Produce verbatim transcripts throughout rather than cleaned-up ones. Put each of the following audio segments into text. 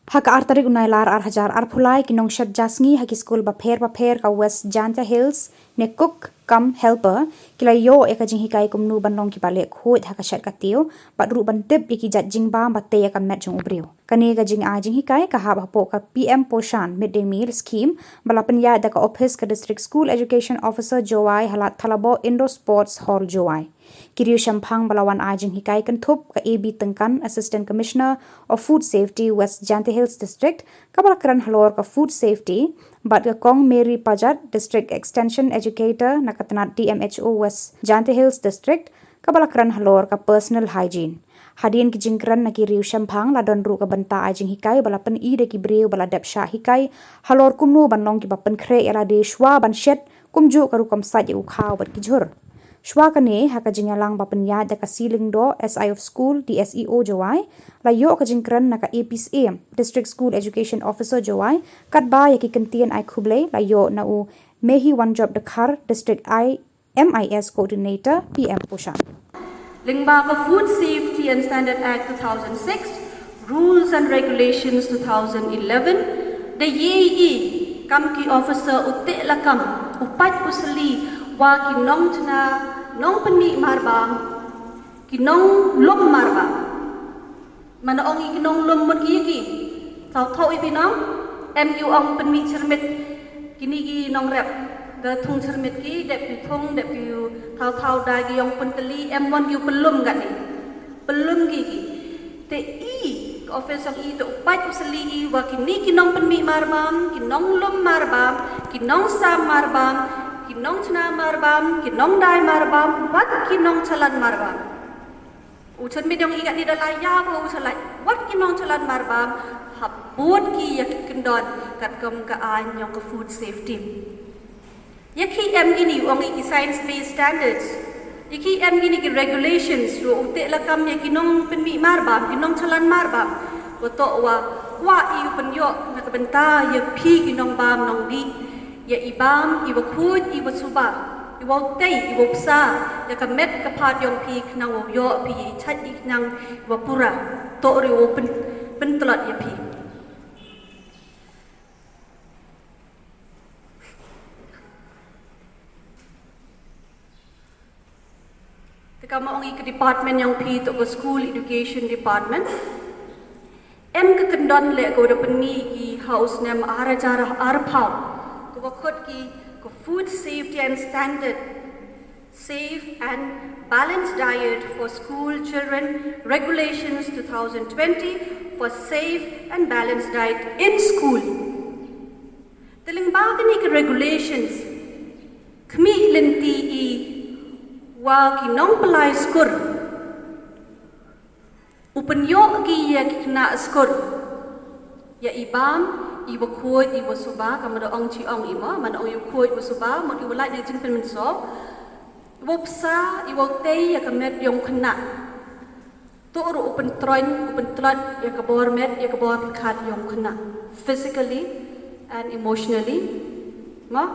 Ha ka ar tarik u Nailar ar hajar arphew lai, ki nongshet ja sngi ha ki skul bapher bapher ka West Jaintia Hills ne cook cum helper ki la ïoh ïa ka jinghikai kumno ban long kiba leh khuid ha ka shet ka tiew bad ruh ban tip ïa ki jait jingbam ba tei ïa ka met jong u briew. Kane ka jingai jinghikai ka hap hapoh ka P M Poshan Midday Meal Scheme ba la pynïaid da ka ophis ka District School Education Officer Jowai ha Lad Thalaboh Indoor Sports Hall Jowai. Ki riew shemphang ba la wan ai jinghikai kynthup ka A B Tyngkan, Assistant Commissioner of Food Safety, West Jaintia Hills District, kaba la kren halor ka food safety, bad ka Kong Mary Pajat, District Extension Educator na ka tnat D M H O West Jaintia Hills District, kaba la kren halor ka personal hygiene. Hadien ki jingkren na ki riew shemphang, la don ruh ka bynta ai jinghikai ba la pyni da ki briew ba la dep shah hikai halor kumno ban long kiba pynkhreh ïa lade shwa ban shet, kumjuh ka rukom sait ïa u khaw bad ki jhur. Shwa kane, ha ka jingïalang ba pynïaid da ka C Lyngdoh, S I of School, D S E O Jowai, la ïoh ka jingkren na ka A P Syiem, District School Education Officer Jowai, katba ïa ki kyntien ai khublei la ïoh na u Mehi Wanjop Dkhar, District I M I S Coordinator, P M Poshan. Lyngba ka Food Safety and Standard Act two thousand six, Rules and Regulations two thousand eleven, da ïohi kam ki officer u teh lakam, u pait u sli, wa ki nongchna, nongpynmih marbam, ki nonglum marbam. Mano ong i ki nonglum mut ki ki. Thaw thaw i phi nong. Em ki ong pynmih chyrmit. Kini ki nongrep. Da thung chyrmit ki, dep ki thung, dep ki thaw thaw da ki ong pyntylli, em mon ki pynlum kani. Pynlum ki ki. Te i, ka office ong i te u pait u sli i wa kini ki nongpynmih marbam, ki nonglum marbam, ki nongsam marbam, ki nongchna marbam, ki nongdai marbam, wat ki nongchalan marbam. U chyrmit ong i kani da la ïa ba u chalai. Wat ki nongchalan marbam, hap bud ki ïa ki kyndon, katkum ka aiñ yong ka food safety. Ïa ki em kini ong i ki science based standards. Ïa ki em kini ki regulations, wa u teh lakam ïa ki nongpynmih marbam, ki nongchalan marbam. Wa toh wa, wa i u pynïoh, na ka bynta ïa phi ki nongbam nongdih. Ïa i bam, i wa khuid, i wa suba, i wa u tei, i wa u psa, ïa ka met ka phad yong phi khnang wa u ïoh phi ïa i chait i khnang i wa pura, toh ruh wa u pyn, pyntlot ïa phi. Te kama ong i ka department yong phi toh ka school education department. Em ka kyndon leh ka wa da pynmih ki ha u snem ar hajar arphew. Ka wa khot ki ka Food Safety and Standard, Safe and Balanced Diet for School Children, Regulations two thousand twenty for Safe and Balanced Diet in School. Te lyngba kani ka regulations, khmih lynti i wa ki nongpynlait skur. U pynïoh ki ïa ki khynnah skur. Ïa i bam, i wa khuid, i wa suba, kama da ong chi ong i ma, man ong i wa khuid, wa suba, mut i wa lait na jingpynmynsaw. I wa psa, i wa tei, ïa ka met yong khynnah. Toh ruh u pyntroiñ, u pyntlot, ïa ka bor met, ïa ka bor pyrkhat yong khynnah. Physically and emotionally. Ma?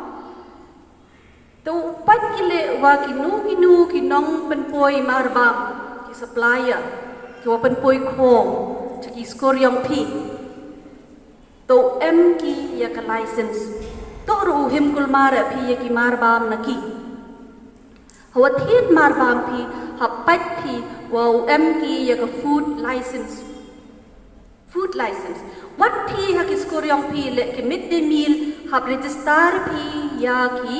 Te u pait ki leh wa kino kino ki nongpynpoi marbam, ki supplier, ki wa pynpoi khong, cha ki skur yong phi. Te u em ki ïa ka license. Toh ruh u him kulmar ïa phi ïa ki marbam na ki. Ha wa thied marbam phi, hap pait phi, wa u em ki ïa ka food license. Food license. Wat phi ha ki skur yong phi leh ki midday meal, hap register phi ïa ki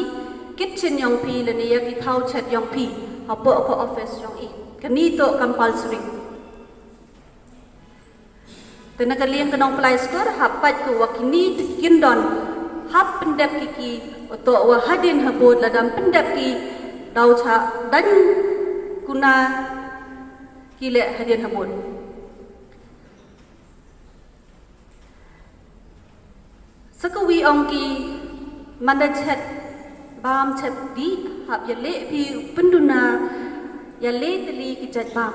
kitchen yong phi lane ïa ki thaw chet yong phi. Hapoh ka office yong i. Kani toh compulsory. Te na ka liang ka nongpynlait skur, hap pait ko wa kini te kyndon. Hap pyndep ki ki, wa toh wa hadien habud lada ym pyndep ki, daw cha dang kuna ki leh hadien habud. Sa ka wi ong ki manda chet bam chet dih hap ïaleh phi pynduna ïaleh tylli ki jait bam.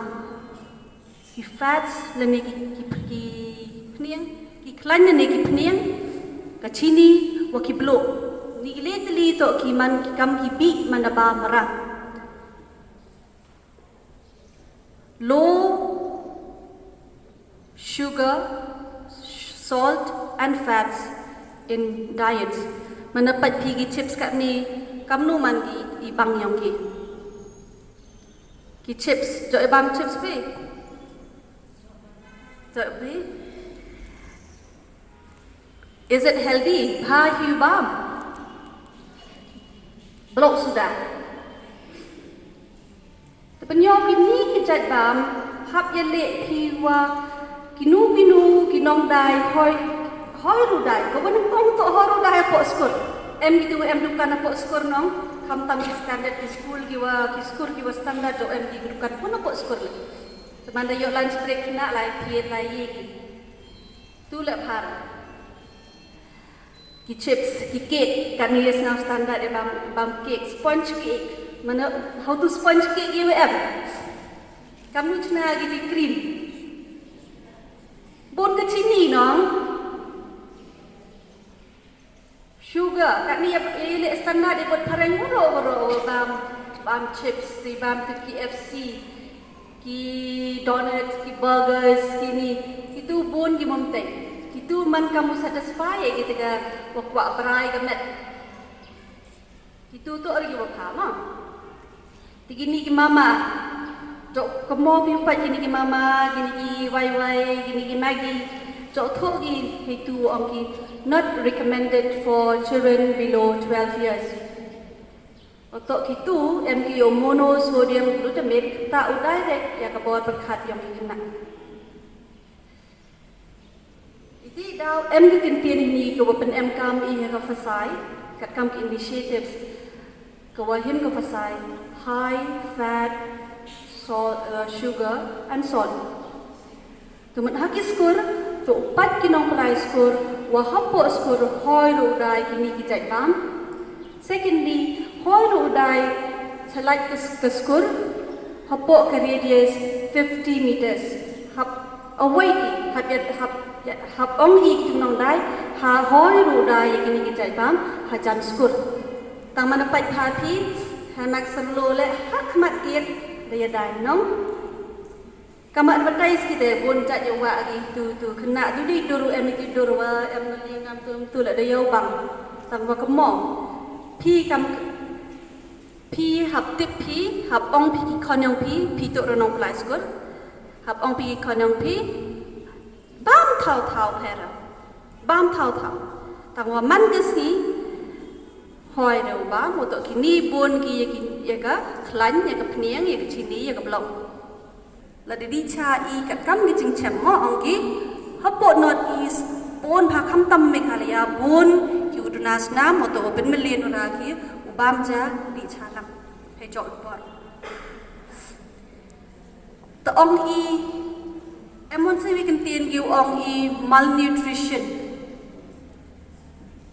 Ki fats lane ki, ki, ki phniang, ki khlaiñ lane ki phniang, ka chini wa ki bloh. Ni ki leh tylli toh ki man ki kam ki bih manda bam marang. Low sugar, salt and fats in diets. Manda peit phi ki chips katni, kamnu man ki i bang yong ki. Ki chips, jooh i bam chips phi? Jooh phi? Is it healthy? Bha hi u bam? Bloh suda. Te pynïoh kini ki jait bam, hap ïaleh phi wa kino kino ki nongdai hoi, hoi ruh dai, kaba nyngkong toh hoi ruh dai hapoh skur. Em kitu em dukan hapoh skur nong, khamtam ki standard ki skul ki wa, ki skur ki wa standard, jooh em ki dukan pun hapoh skur leh. Te manda ïoh lunch break na lai phi lai ye ki. Tu leh bha. Ki chips, ki cake, katni ïa sngap standard ïa bam, bam cake, sponge cake. Manda, how to sponge cake ïa em? Kamnu chna ki di cream. Bun ka chini nong. Sugar, katni ïa, ïa leh standard ïa bad phareng baroh baroh bam, bam chips, te bam tu K F C. Ki donuts, ki burgers, kini, kitu bun ki mumtei. Kitu man kam u satisfy ïa kita ka wa kwah brai ka met. Kitu toh ri wa pha ma. Te kini ki mama. Jooh kamo phi pat kini ki mama, kini ki wai wai, kini ki Maggi. Jooh thoh ki, kitu ong ki not recommended for children below twelve years. Oto kitu em ki ïa u monosodium glutamate, ta u direct ïa ka bor pyrkhat yong ki khynnah. Iti daw em ki kyntien hini ka wa pynemkam i ha ka FSSAI, katkam ki initiatives ka wa him ka FSSAI, high fat, salt, uh, sugar and salt. Te mut ha ki skur, to u pat ki nongpynlait skur, wa hapoh skur hoi ruh u dai kini ki jait bam. Secondly, hoi ruh u dai chalait ka s-, ka skur, hapoh ka radius fifty meters. Hap away ki, hap ïa, hap ïa, hap ong i ki nongdai, ha hoi ruh u dai ïa kini ki jait bam, ha jan skur. Tang manda peit pha phi, ha nak serlo leh, ha khmat gate, da ïa dai nong. Kam advertise ki de bun jait ïa wa agi tu tu khynnah tu di dur em ki dur wa em na li ngam tu em tu la de yow bang. Tang wa kamo. Phi kam phi hap tip phi hap ong phi ki khon yong phi phi tu ra nongpynlait skur. Hap ong phi ki khon yong phi bam thaw thaw pher. Bam thaw thaw. Tang wa man ka sngi hoi re u bam u to kini bun ki ïa ki ïa ka khlaiñ ïa ka phniang ïa ka chini ïa ka blok. Lada dih cha i katkam ki jingchem mo ong ki hapoh North East bun bha khamtam Meghalaya bun ki u duna snam mo to u pynmlien u ra ki u bam ja dih cha lang. Hei jok i por. To ong i em mon sa wi kyntien ki u ong i malnutrition.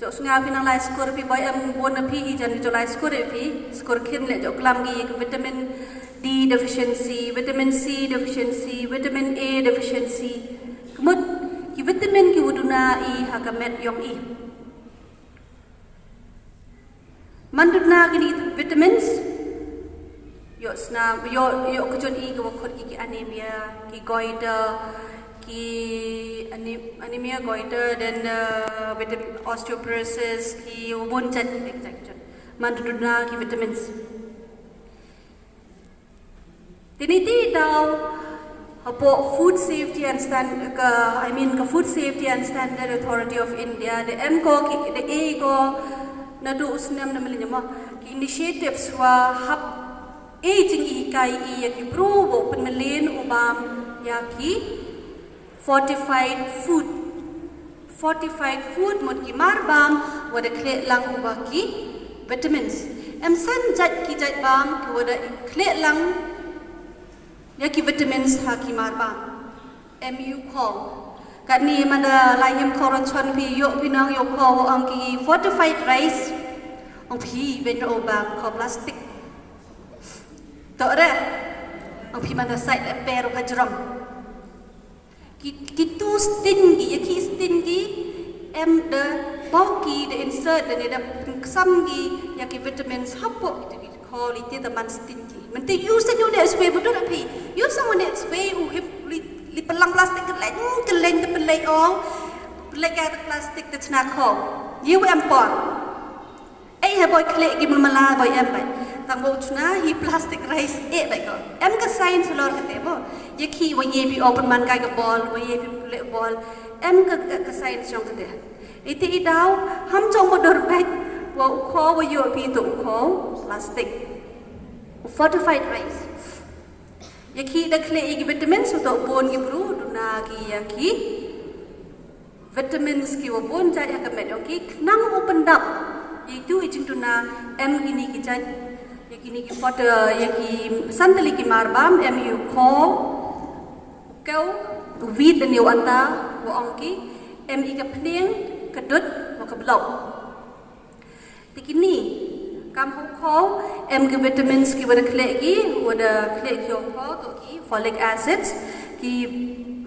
Jok snga phi nang lai skur phi boi em bun na phi i jan jok lai skur e phi skur khin le jok klam ki ka vitamin D deficiency, vitamin C deficiency, vitamin A deficiency. Kmut ki vitamin ki u duna i ha ka met yong i. Man duna kini vitamins. Ïoh snam, ïoh, ïoh kjut i ka wa khut ki, ki anemia, ki goiter, ki ane-, anemia goiter, then, uh, vitamin osteoporosis, ki wa bun jait ki jait jait. Man duna ki vitamins. Te niti daw hapoh Food Safety and Stand-, ka, I mean, ka Food Safety and Standard Authority of India, da em ko ki, da e ko, naduh u snem na mlien mo, ki initiatives wa hap e jinghikai i ïa ki bru wa u pynmlien u bam ïa ki fortified food. Fortified food mut ki mar bam wa da khleh lang u ba ki vitamins. Em san jait ki jait bam ki wa da khleh lang ïa ki vitamins ha ki mar bam. Em u khong. Katni manda lai him khong ron chon phi ïoh phi nang ïoh khong ong ki fortified rice. Ong phi ben u bam khong plastic. To re. Ong phi manda sait le per ka jrong. Ki, kitu stingi, ïa ki stingi, em da pau ki da insert da ne da pynksam ki, ïa ki vitamins hapoh kitu ki khong lite da man stingi. Mynta use the new next way, betul phi? Use the next way, u hip li, li pynlang plastik ka leng, ka leng da pynlei ong. Ka plastik te chna kho. Yu em por. Ei ha boi khleh ki mala boi em bai. Tang bo chna hi plastic rice e bai ko. Em ka science lor kate bo. Ye ki wa ye bi open man kai ka bol, wa ye bi khleh bol. Em ka ka science jong kate. Ite i daw ham jong mo dor bai. Wa u kho wa yo bi to u kho plastic. U fortified rice. Ye ki da khleh ye ki vitamins u to bon ki bru duna ki ye ki vitamins ki wa bun jait ha ka met yong ki khnang u pyndap. Ye tu i jingtuna em kini ki jait ye kini ki fodder ye ki santali ki marbam em yu kho u kew u wheat ne u ata wa ong ki em i ka pning ka dud wa ka blok. Te kini kam hu kho em ki vitamins ki wa da khleh ki wa da khleh ki ong kho to ki folic acids, ki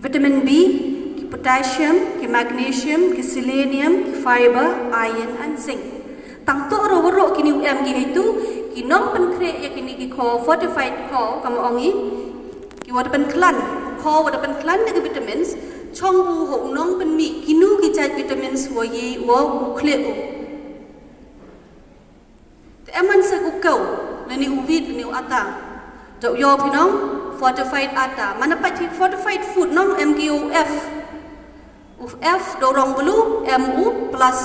vitamin B, ki potassium, ki magnesium, ki selenium, ki fiber, iron and zinc. Tang to ro ro kini u em ki hitu ki nong pynkhreh ya kini ki kho fortified kho kam ong i ki wa da pynklan kho wa da pynklan da ki vitamins chong u ho u nong pynmih kinu ki jait vitamins wa ye wa u khleh u. Te em man se ku kew lane u wheat lane u ata. Te u yo phi nong fortified ata. Mana pat hi fortified food nong em ki u F. U F do rong bulu em u plus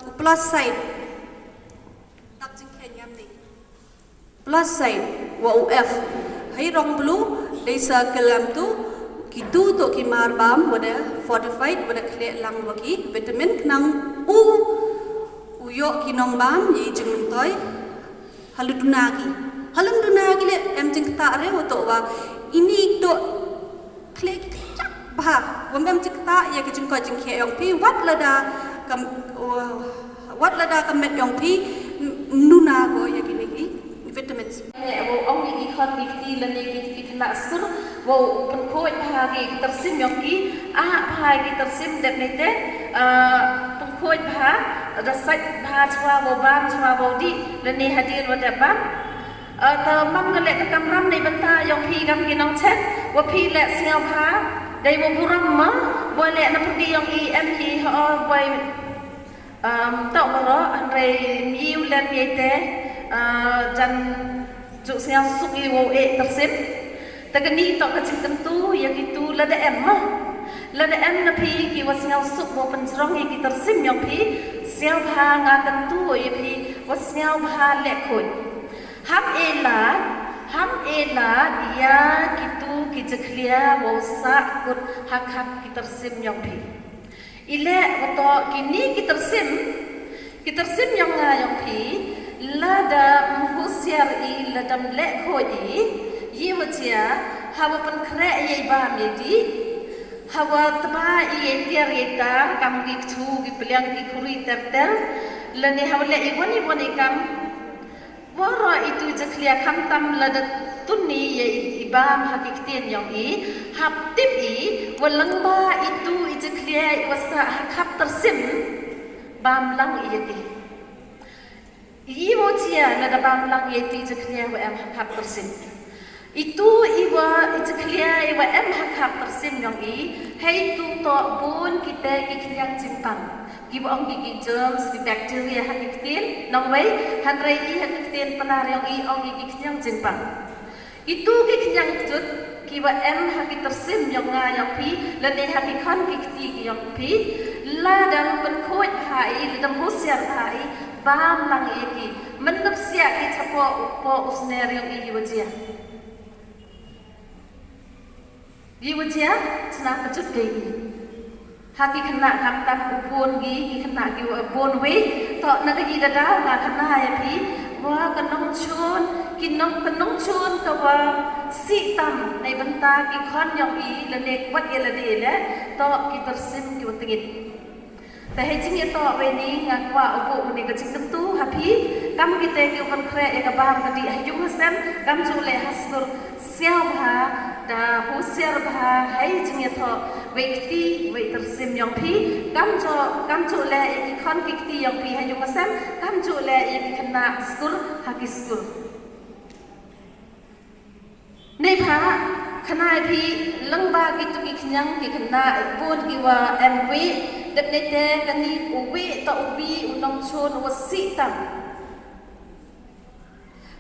u plus sign. Tak jingkhen yam ni. Plus sign wa u F. Hai rong bulu dei sa kelam tu kitu to ki marbam wa da fortified wa da khleh lang wa ki vitamin khnang u u yoh ki nongbam ye jingmyntoi. Haluduna ki haluduna ki le em jingkta re wa to wa ini to khleh ki kchak bha wa mem jingkta ya ki jingkoi jingkhe yong phi wat lada kam wat lada kam met yong phi nuna ko ya ki ni ki vitamins. He wo ong ki khon ki kti lane ki ki kna skur wo pynkhoi bha ki tersim yong ki a bha ki tersim dep ne te pynkhoi bha da sait bha chwa wo bam chwa wo di lane hadil wo dep bam. Te man ka leh ka kamram nei bynta yong phi kam ki nongchet wa phi leh sngewbha dei wa burom ma wa leh na pyrdi yong i em hi ha o wai. Tau maro hynrei miu lem yei te jan ju sngewsuk i wow eh tersim. Te kani tau ka jingkyntu ya kitu lada em ma lada em na phi ki wa sngewsuk wow pynjrong ya ki tersim yong phi sngewbha nga kyntu ya phi wa sngewbha leh khuid. Ham e lad, ham e lad ya kitu ki jakhlia wow sah kut ha khap ki tersim yong phi. I leh wa to kini ki tersim, ki tersim yong nga yong phi, lada mhusiar i lada mleh khuid i, yi wa jia ha wa pynkhreh yei bam yei di, ha wa tba i yei tiar yei tar kam ki kchu ki pliang ki khuri ter ter, lane ha wa leh i wan i wan i kam Waroh itu i jakhlia khamtam lada tuni ya i bam ha ki ktien yong i hap tip i wa lyngba itu i jakhlia i wa sah ha khap tersim bam lang i ya ki. I wa jia lada bam lang ya itu i jakhlia wa em ha khap tersim. Itu i wa i jakhlia i wa em ha khap tersim yong i hei tu to bun kita ki khniang jingpang. Ki wa ong ki ki germs ki bacteria ha ki ktien nongwei hynrei i ha ki ktien Pnar yong i ong ki ki khniang jingpang. Itu ki khniang jut ki wa em ha ki tersim yong nga yong phi lane ha ki khon ki kti ki yong phi lada pynkhuid ha i lada husiar ha i bam lang i ki. Mynta siah ki chapo u po u sner yong i wa jia. Yi wa jia chna ka jut dei i. Ha ki khynnah khamtam u bun ki ki khynnah ki wa bun wei to na ka yi da daw nga khynnah ya phi wa ka nongchun ki nong ka nongchun ka wa sih tam nei bynta ki khon yong i lane wat ya lade le to ki tersim ki wa tngit. Te hei jingïatoh wei ni nga kwah u buh une ka jingkyntu ha phi kam kita ki u pynkhreh ïa ka bam ka dih ha ïung ha sem kam ju leh ha skur. Sngewbha da husiar bha hei jingïatoh wei kti wei tyrsim ïong phi kam ju kam ju leh ïa ki khon ki kti ïong phi ha ïung ha sem kam ju leh ïa ki khynnah skur ha ki skur. Neibhah khynnah phi lyngba kitu ki khñiang ki khynnah bun ki wa em wieh Dep nete kani u wei ta u bi u nongchun u wasi tam.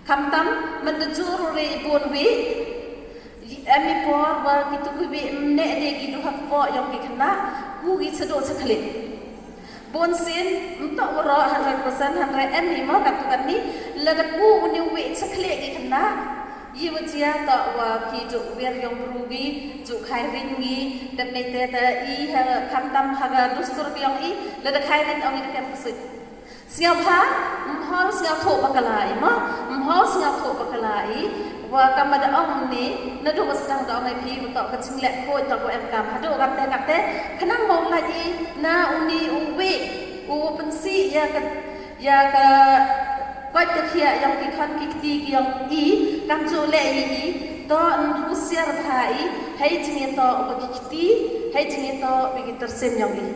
Khamtam mynta jur u re i bun wei. Em i por ba kitu ki wei mne de ki duha kpo yong ki khana ku ki sadu sakhle. Bun sin mto waro hundred percent hundred em i mo katu kani lada ku uni wei sakhle ki khana. Yi wa jia ta wa ki ju wir yong bru gi ju khai ring gi dep nete ta i ha khamtam ha ga dustur ki yong i lada khai ring ong i da kem ksui. Sngewbha mhor sngewthuh bakala i mo mhor sngewthuh bakala i wa kam da ong ni na du wa sdang da ong i phi wa to ka jingleh khuid to ko em kam hadu kate kate khnang mo la i na uni u wei u pensi ya ka ya ka koit ka khia yong ki khon ki kti ki yong i kam ju leh i i to n husiar bha i hei jingito ba ki kti hei jingito ba ki tersim yong i.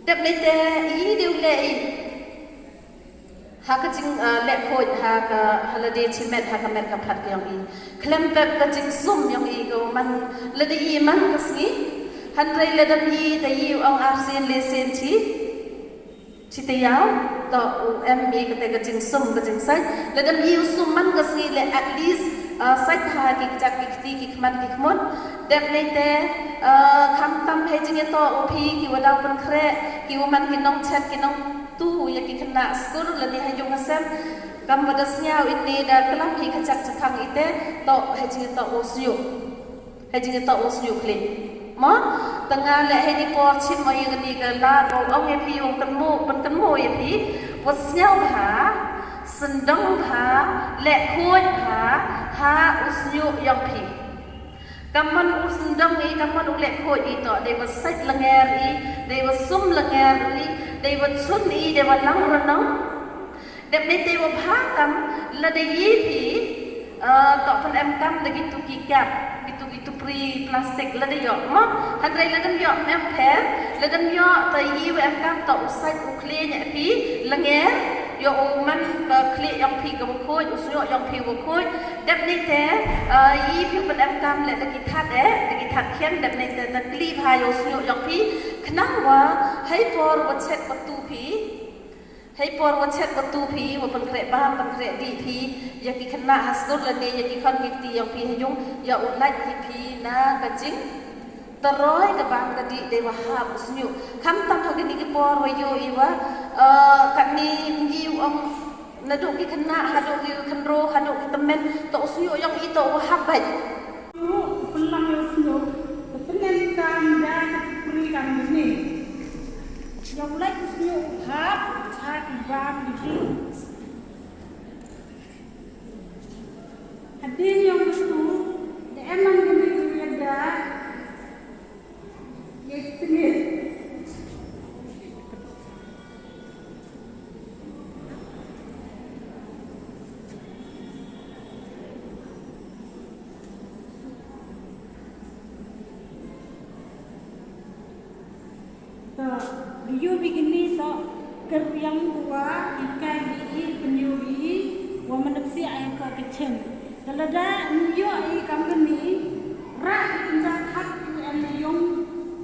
Dep nete i deu leh i ha ka jing leh khuid ha ka ha lade chimet ha ka met ka phat ka yong i khlem pep ka jingsum yong i ka man lade i man ka sngi. Hynrei lada i ta i ong ar sien le sien chi chi te yaw to u em i kate ka jingsum ka jingsait lada i u sum man ka sngi le at least sait ha ki kjak ki kti ki khmat ki khmut. Dep nete khamtam hei jingito u phi ki wa daw pynkhreh ki wa man ki nongchet ki nong tu ya ki khynnah skul lane ha yung ha sem. Kam wa da sniaw ine da klam hi ka chak chakhang ite to hei jingito u sniu hei jingito u sniu kli. Mo tanga le hei ni por chim mo ya ni ka la ko ong ya phi ong kan mo pan kan mo ya phi wa sniaw bha sendong bha le khuid bha ha u sniu yong phi. Kamon u sendong i kamon u leh khuid i to dei wa sait langer i dei wa sum langer i dei wa chun i dei wa lang ranong. Dep nete wa bha tam lada i phi to pan em kam da kitu ki kap kitu kitu pri plastik lada yoh mo hynrei lada yoh em pher lada yoh ta i wa em kam to u sait u khle nya phi langer yoh u man ka khle yong phi ka wa khuid u sniu yong phi wa khuid. Dep nete i phi pan em kam le da ki that e da ki that khian dep nete na kli bha yoh sniu yong phi khnang wa hei por wa chet wa tu phi hei por wa chet wa tu phi wa pynkhreh bam pynkhreh dih phi ya ki khynnah ha skul lane ya ki khon ki kti yong phi ha yung ya u lait hi phi na ka jing taroi ka bam ka dih dei wa hap u sniu. Khamtam ha kini ki por wa yoh i wa kani ngi u ong Naduh ki khynnah haduh ki khynroo haduh ki tymmen to u sniu yong i to u hap beit. Pynlang ïa u sniu te pyneng kam da ka chukri kam ni. Ïa u lait u sniu u hap cha ki bam ki. Hadien ïa u sniu te em man ki ni ki ïa da. To, ïoh bikini to, keriang wa, ikai bi, penyu bi, wa menepsi ai ko kecen. Te lada nyu ïoh i kam kini, rak i pynjah thak i em i yung,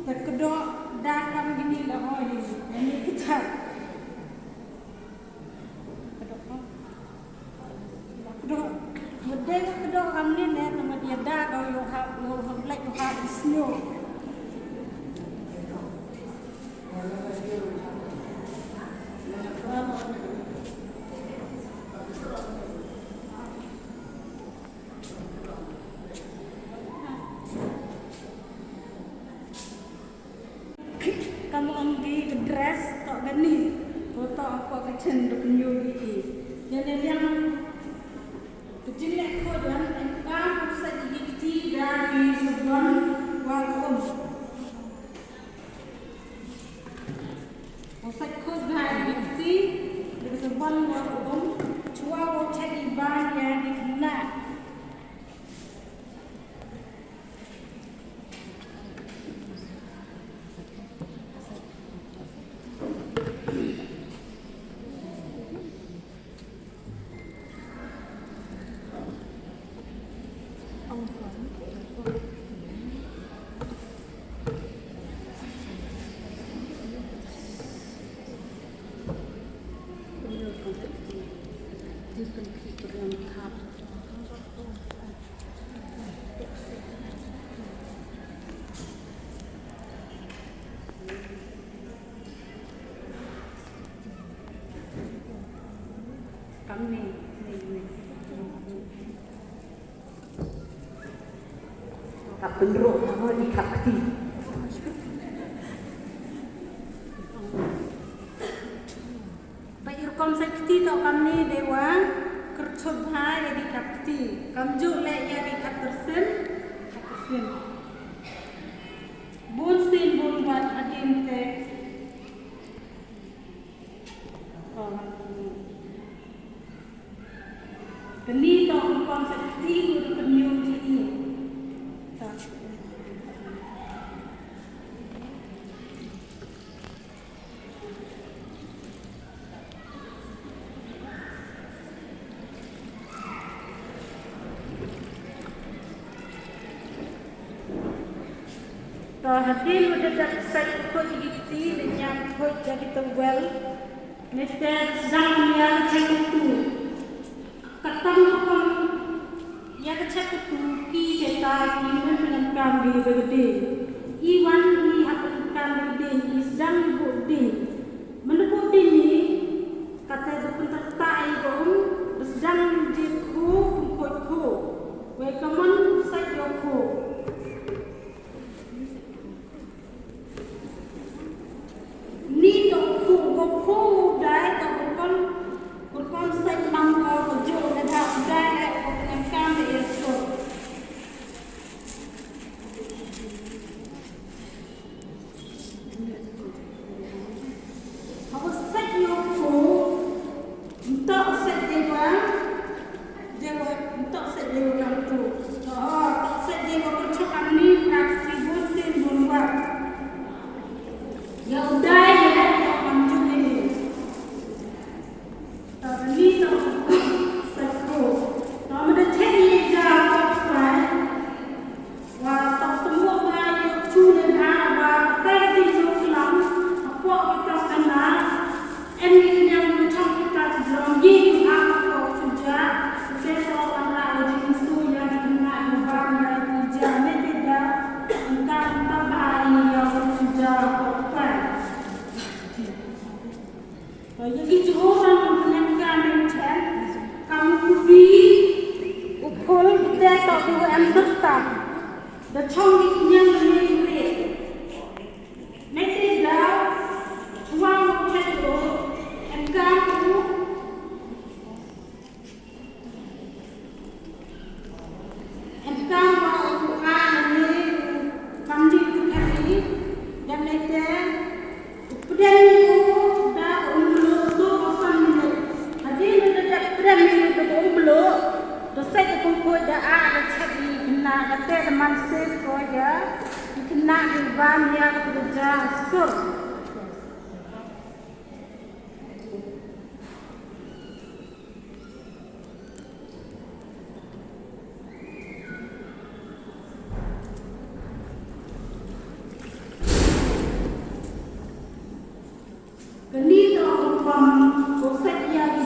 te kedo da kam kini la hoi, em i kechat. Kedo, kedo, medeng kedo kam ni ne, te media da kau yo ha, yo ha black yo ha isnyo. Kam ong ki ka dress to kani, ko to ko ka chen do kynyu ki. Ïa ne liang ka jingeh ko jan em kam sa ki kti da ki sabon wa ka um. Ko sa ko da ki kti da ki sabon wa ka um. Chwa ko check i ban ïa ki khynnah. Ka pynruk nama di kap kti. Ba i rukom sa kti to kamni dewa kerchot bha ya di kap kti. Kamjuk le ya di kap tersin, kap tersin. Bun sin bun wat hadin te. Kani to rukom sa kti bun pynyu di i. To hadien u da dep sait u khuid ïa ki kti, da ñiam khuid da ki towel. Nete sdang ïa ka check katu. Ka tam ka pom ïa ka check katu ki jeta ki men pyndonkam di ba ka ding. I wan i hap pyndonkam di ba ka ding, i sdang i buh ding. Mano buh ding ni, kata da pyntrata i ba um, da sdang di khu, pynkoit khu. Wei ka mon sait ïa khu. Ni to khu, ko khu dai to ko kon, ko kon sait nam ko ko jo ne da dai le ko ne kam de so. Haba sait ïa u khu, ntok sait dei ba, dei ba, ntok sait dei ba kam tu. Oh, tok sait dei ba kam tu kam ni, kam si bun tin bun ba. Ïa u dai ïa u kam tu ni. Tang ni tang sait ko. Tang meda check ni ja ko pai. Wa tang temu ba yu chu ne ha wa tai ti ju klam. Apo kita kana. Em ni nyang ni chang kita jong yi ha ko chu ja. Te so wan la ji su ya ni na ni ba ni ti ja ne te da. Ka ta ba ni ya chu ja ko pai. Ïa ki Jehobah ngan pynïap ka mynsiem, kam u bi u khul te to u em syrta. Da chong ki ñiang ne ki re. Ne te da chuang u chet u em kam u Em kam wa u a ne kam ni ku thari dan ne te u pden ni u da u mlo so ko san ni. Hadien da da pden ni u da u mlo da sai da kong ko da a da chat ni na da te da man se ko da na di ban ya da ja skur. Kani ka rukom ko sait ïa ki